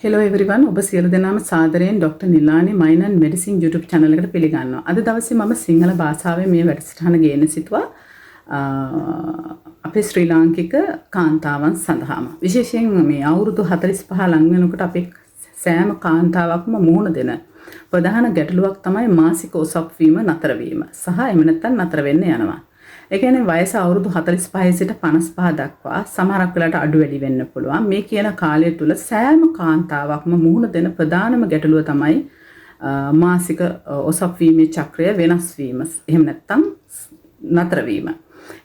Hello everyone, ඔබ සියලු දෙනාම සාදරයෙන් doctor Nilani mind and medicine YouTube channel එකට පිළිගන්නවා. අද දවසේ මම සිංහල භාෂාවෙන් මේ වැඩසටහන ගේන්න සිතුවා අපේ ශ්‍රී ලාංකික කාන්තාවන් සඳහාම. විශේෂයෙන් මේ අවුරුදු 45 ලං වෙනකොට අපේ සෑම කාන්තාවක්ම මුහුණ දෙන ප්‍රධාන ගැටලුවක් තමයි මාසික ඔසප් වීම නතර වීම සහ එහෙම නැත්නම් නතර වෙන්න යනවා. ඒ කියන්නේ වයස අවුරුදු 45 සිට 55 දක්වා සමහරක් වෙලාවට අඩු වැඩි වෙන්න පුළුවන්. මේ කියන කාලය තුල සෑම කාන්තාවක්ම මුහුණ දෙන ප්‍රධානම ගැටලුව තමයි මාසික ඔසප් වීමේ චක්‍රය වෙනස් වීම. එහෙම නැත්නම් නතර වීම.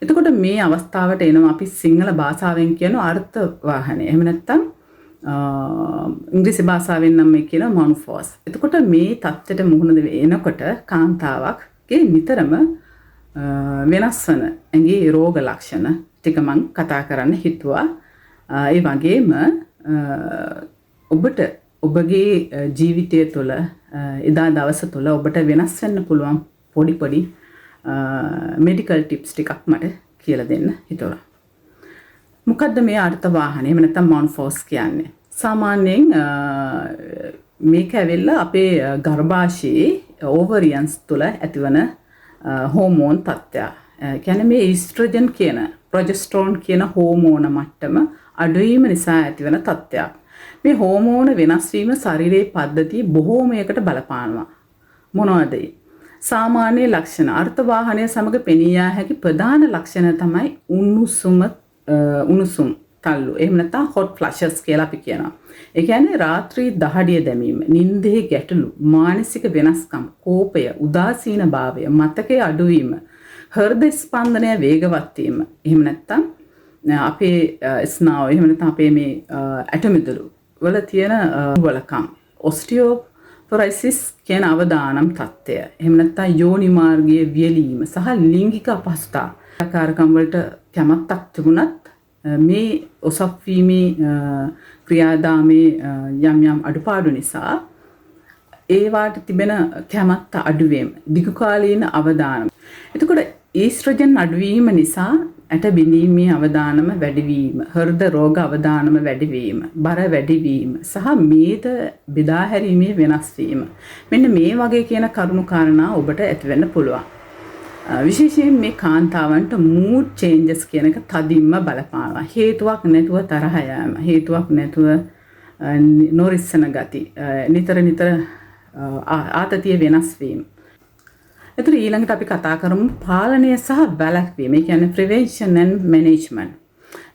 එතකොට මේ අවස්ථාවට එනවා අපි සිංහල භාෂාවෙන් කියන ආර්ත වාහනය. එහෙම නැත්නම් ඉංග්‍රීසි භාෂාවෙන් නම් මේ කියන මොනොෆෝස්. එතකොට මේ තත්ත්වයට මුහුණ එනකොට කාන්තාවක්ගේ නිතරම වෙනස් වන ඇඟේ රෝග ලක්ෂණ ටික මං කතා කරන්න හිතුවා. ඒ වගේම ඔබට ඔබගේ ජීවිතය තුළ එදා දවස තුළ ඔබට වෙනස් වෙන්න පුළුවන් පොඩි පොඩි මෙඩිකල් ටිප්ස් ටිකක් මට කියලා දෙන්න හිතුවා. මොකද්ද මේ ආර්ත වාහනය? එහෙම නැත්නම් මොනොෆෝස් කියන්නේ? සාමාන්‍යයෙන් මේක ඇවිල්ලා අපේ ගර්භාෂයේ ඕවරියන්ස් තුළ ඇතිවන හෝමෝන් තත්ත්වයක්. ඒ කියන්නේ මේ ඊස්ට්‍රජන් කියන ප්‍රොජෙස්ටරෝන් කියන හෝමෝන මට්ටම අඩුවීම නිසා ඇතිවන තත්ත්වයක්. මේ හෝමෝන වෙනස් වීම ශරීරයේ පද්ධතිය බොහෝමයකට බලපානවා. මොනවද ඒ? සාමාන්‍ය ලක්ෂණ ආර්ත වාහනය සමග පෙනී යා හැකි ප්‍රධාන ලක්ෂණ තමයි උණුසුම් තල්ලු. එහෙම නැත්නම් හොට් ෆ්ලෂස් කියලා අපි කියනවා. ඒ කියන්නේ රාත්‍රී දහඩිය දැමීම, නින්දේ ගැටලු, මානසික වෙනස්කම්, කෝපය, උදාසීන භාවය, මතකය අඩුවීම, හෘද ස්පන්දනය වේගවත් වීම. එහෙම නැත්නම් අපේ ස්නායු, එහෙම නැත්නම් අපේ මේ ඇටමිදුළු වල තියෙන දුර්වලකම්, ඔස්ටියෝපොරොසිස් කියන අවදානම් තත්ත්වය, එහෙම නැත්නම් යෝනි මාර්ගයේ වියලීම සහ ලිංගික අපහසුතා ආකාරකම් වලට කැමැත්තක් තිබුණත් මේ ඔසප් වීමේ ක්‍රියාදාමේ යම් යම් අඩුපාඩු නිසා ඒවාට තිබෙන කැමැත්ත අඩුවීම, දිගු කාලීන අවදානම. එතකොට ඊස්ට්‍රජන් අඩුවීම නිසා ඇට බිඳීමේ අවදානම වැඩිවීම, හෘද රෝග අවදානම වැඩිවීම, බර වැඩිවීම සහ මේද බෙදා හැරීමේ වෙනස් වීම. මෙන්න මේ වගේ කියන කරුණු කාරණා ඔබට ඇති වෙන්න පුළුවන්. විශේෂයෙන් මේ කාන්තාවන්ට මූඩ් චේන්ජස් කියන එක තදින්ම බලපානවා. හේතුවක් නැතුව තරහ යෑම, හේතුවක් නැතුව නොරිස්සන ගති, නිතර නිතර ආතතිය වෙනස් වීම. එතකොට ඊළඟට අපි කතා කරමු පාලනය සහ වැළැක්වීම. ඒ කියන්නේ ප්‍රිවෙන්ෂන් ඇන්ඩ් මැනේජ්මන්ට්.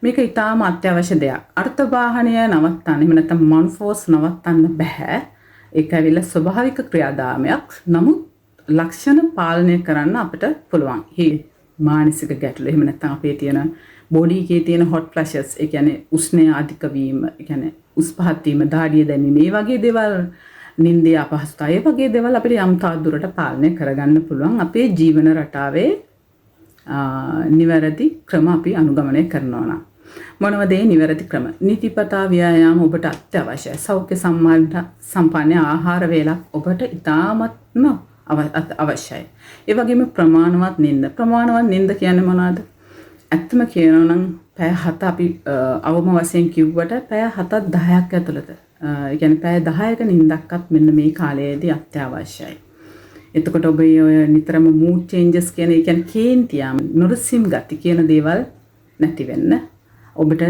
මේක ඉතාම අත්‍යවශ්‍ය දෙයක්. ආර්ත වාහනය නවත්තන්න, එහෙම නැත්නම් මොනොෆෝස් නවත්තන්න බෑ. ඒක ඇවිල්ලා ස්වභාවික ක්‍රියාදාමයක්. නමුත් ලක්ෂණ පාලනය කරන්න අපිට පුළුවන්. මානසික ගැටලු, එහෙම නැත්නම් අපේ තියෙන බොඩි එකේ තියෙන හොට් ෆ්ලෂස්, ඒ කියන්නේ උෂ්ණය අධික වීම, ඒ කියන්නේ උස් පහත් වීම, දාඩිය දැමීම, මේ වගේ දේවල්, නින්දේ අපහසුතාවය, ඒ වගේ දේවල් අපිට යම් තාක් දුරට පාලනය කරගන්න පුළුවන් අපේ ජීවන රටාවේ නිවැරදි ක්‍රම අපි අනුගමනය කරනවා නම්. මොනවද ඒ නිවැරදි ක්‍රම? නිතිපතා ව්‍යායාම ඔබට අත්‍යවශ්‍යයි. සෞඛ්‍ය සම්පන්න ආහාර වේලක් ඔබට ඉතාමත්ම අවශ්‍යයි. ඒ වගේම ප්‍රමාණවත් නින්ද. ප්‍රමාණවත් නින්ද කියන්නේ මොනවද? ඇත්තම කියනවා නම් පැය 7 අපි අවම වශයෙන් කිව්වට පැය 7ක් 10ක් ඇතුළත, ඒ කියන්නේ පැය 10ක නින්දක්වත් මෙන්න මේ කාලයේදී අත්‍යවශ්‍යයි. එතකොට ඔබ ඔය නිතරම මූඩ් චේන්ජස් කියන, ඒ කියන්නේ කේන්ති යාම, නොරසිම් ගති කියන දේවල් නැති වෙන්න ඔබට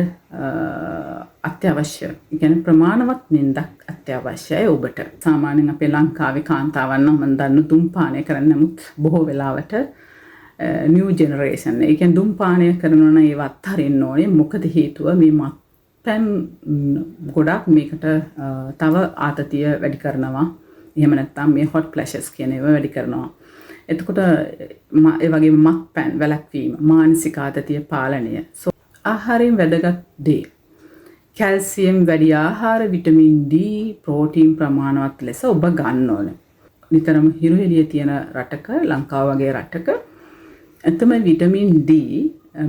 අත්‍යවශ්‍ය. ඒ කියන්නේ ප්‍රමාණවත් නින්දක් අත්‍යවශ්‍යයි ඔබට. සාමාන්‍යයෙන් අපේ ලංකාවේ කාන්තාවන් නම් මම දන්න දුම්පානය කරන්නේ. නමුත් බොහෝ වෙලාවට නිව් ජෙනරේෂන්, ඒ කියන්නේ දුම්පානය කරනවා නම් ඒව අත්හරින්න ඕනේ. මොකද හේතුව මේ මත්පැන් ගොඩක් මේකට තව ආතතිය වැඩි කරනවා. එහෙම නැත්නම් මේ හොට් ෆ්ලැෂස් කියන ඒවා වැඩි කරනවා. එතකොට ඒ වගේම මත්පැන් වැළැක්වීම, මානසික ආතතිය පාලනය. ආහාරයෙන් වැදගත් දේ. කැල්සියම් වැඩි ආහාර, විටමින් D, protein ප්‍රමාණවත් ලෙස ඔබ ගන්න ඕනේ. නිතරම හිරු එළිය තියෙන රටක, ලංකාව වගේ රටක ඇත්තම විටමින් D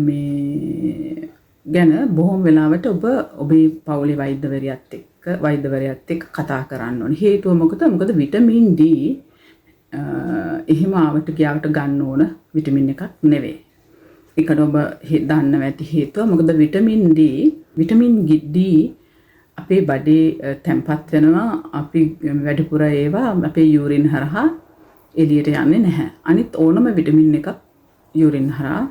මේ ගැන බොහොම වෙලාවට ඔබ ඔබේ පවුලේ වෛද්‍යවරයාත් එක්ක කතා කරන්න ඕනේ. හේතුව මොකද? මොකද විටමින් D එහෙම ආවට ගියාවට ගන්න ඕන විටමින් එකක් නෙවෙයි. ඒකට ඔබ දන්නව ඇති හේතුව. මොකද විටමින් D අපේ බඩේ තැම්පත් වෙනවා. අපි වැඩිපුර ඒවා අපේ යූරින් හරහා එළියට යන්නේ නැහැ. අනිත් ඕනම විටමින් එකක් යූරින් හරහා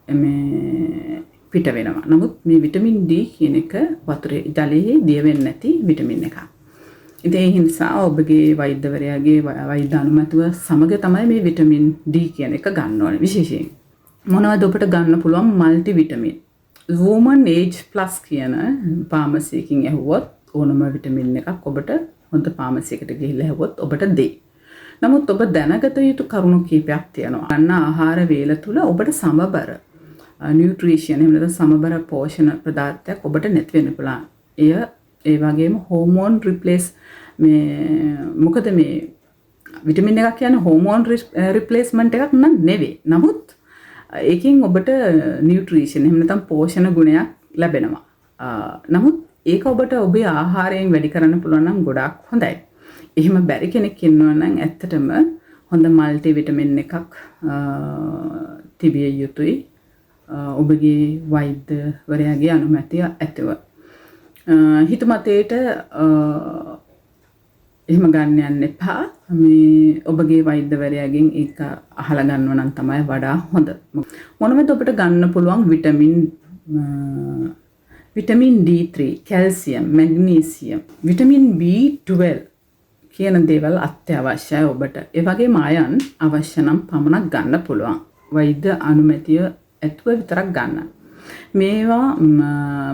මේ පිට වෙනවා. නමුත් මේ විටමින් D කියන එක වතුරේ ජලයේ දිය වෙන්නේ නැති විටමින් එකක්. ඉතින් ඒ නිසා ඔබගේ වෛද්‍යවරයාගේ වෛද්‍ය අනුමැතිව සමග තමයි මේ විටමින් D කියන එක ගන්න ඕනේ විශේෂයෙන්. මොනවද ඔබට ගන්න පුළුවන් multi vitamin? Woman age plus කියන ෆාමසි එකකින් ඇහුවොත් ඕනම විටමින් එකක් ඔබට හොඳ ෆාමසි එකට ගිහිල්ලා ඇහුවොත් ඔබට දෙයි. නමුත් ඔබ දැනගත යුතු කරුණු කීපයක් තියෙනවා. ගන්න ආහාර වේල තුල ඔබට සමබර නියුට්‍රිෂන්, එහෙම නැත්නම් සමබර පෝෂණ පදාර්ථයක් ඔබට නැති වෙන්න පුළුවන්. එය ඒ වගේම හෝමෝන් රිප්ලේස් මේ, මොකද මේ විටමින් එකක් කියන්නේ හෝමෝන් රිප්ලේස්මන්ට් එකක් නම් නෙවෙයි. නමුත් ඒකෙන් ඔබට නියුට්‍රිෂන්, එහෙම නැත්නම් පෝෂණ ගුණයක් ලැබෙනවා. නමුත් ඒක ඔබට ඔබේ ආහාරයෙන් වැඩි කරන්න පුළුවන් නම් ගොඩාක් හොඳයි. එහෙම බැරි කෙනෙක් ඉන්නවා නම් ඇත්තටම හොඳ මල්ටි විටමින් එකක් තිබිය යුතුයි, ඔබගේ වෛද්‍යවරයාගේ අනුමැතිය ඇතුව. හිතුමතේට එහෙම ගන්න යන්න එපා. මේ ඔබගේ වෛද්‍යවරයාගෙන් ඒක අහලා ගන්නව නම් තමයි වඩා හොඳ. මොනවද ඔබට ගන්න පුළුවන් vitamin? Vitamin D3, calcium, magnesium, vitamin B12 කියන දේවල් අත්‍යවශ්‍යයි ඔබට. ඒ වගේම අයන් අවශ්‍ය නම් පමණක් ගන්න පුළුවන්. වෛද්‍ය අනුමැතිය ඇතුව විතරක් ගන්න. මේවා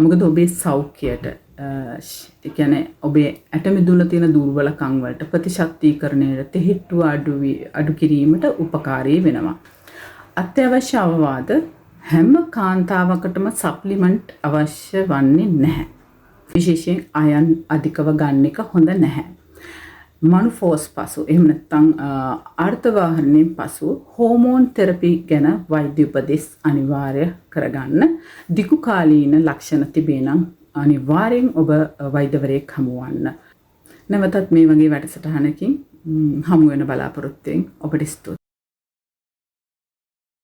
මොකද ඔබේ සෞඛ්‍යයට, ඒ කියන්නේ ඔබේ ඇට මිදුල තියෙන දුර්වලකම් වලට, ප්‍රතිශක්තිකරණයට, තෙහෙට්ටුව අඩු කිරීමට උපකාරී වෙනවා. අත්‍යවශ්‍ය අවවාද: හැම කාන්තාවකටම සප්ලිමන්ට් අවශ්‍ය වන්නේ නැහැ. විශේෂයෙන් අයන් අධිකව ගන්න එක හොඳ නැහැ. මෙනොපෝස් පසු, එහෙම නැත්නම් ආර්තවහරණයෙන් පසු හෝමෝන් තෙරපි ගැන වෛද්‍ය උපදෙස් අනිවාර්ය කරගන්න. දිගු කාලීන ලක්ෂණ තිබේ නම් අනිවාර්යෙන් ඔබ වෛද්‍යවරයෙක් හමු වන්න. නැවතත් මේ වගේ වැඩසටහනකින් හමු වෙන බලාපොරොත්තුවෙන් ඔබට ස්තුතියි.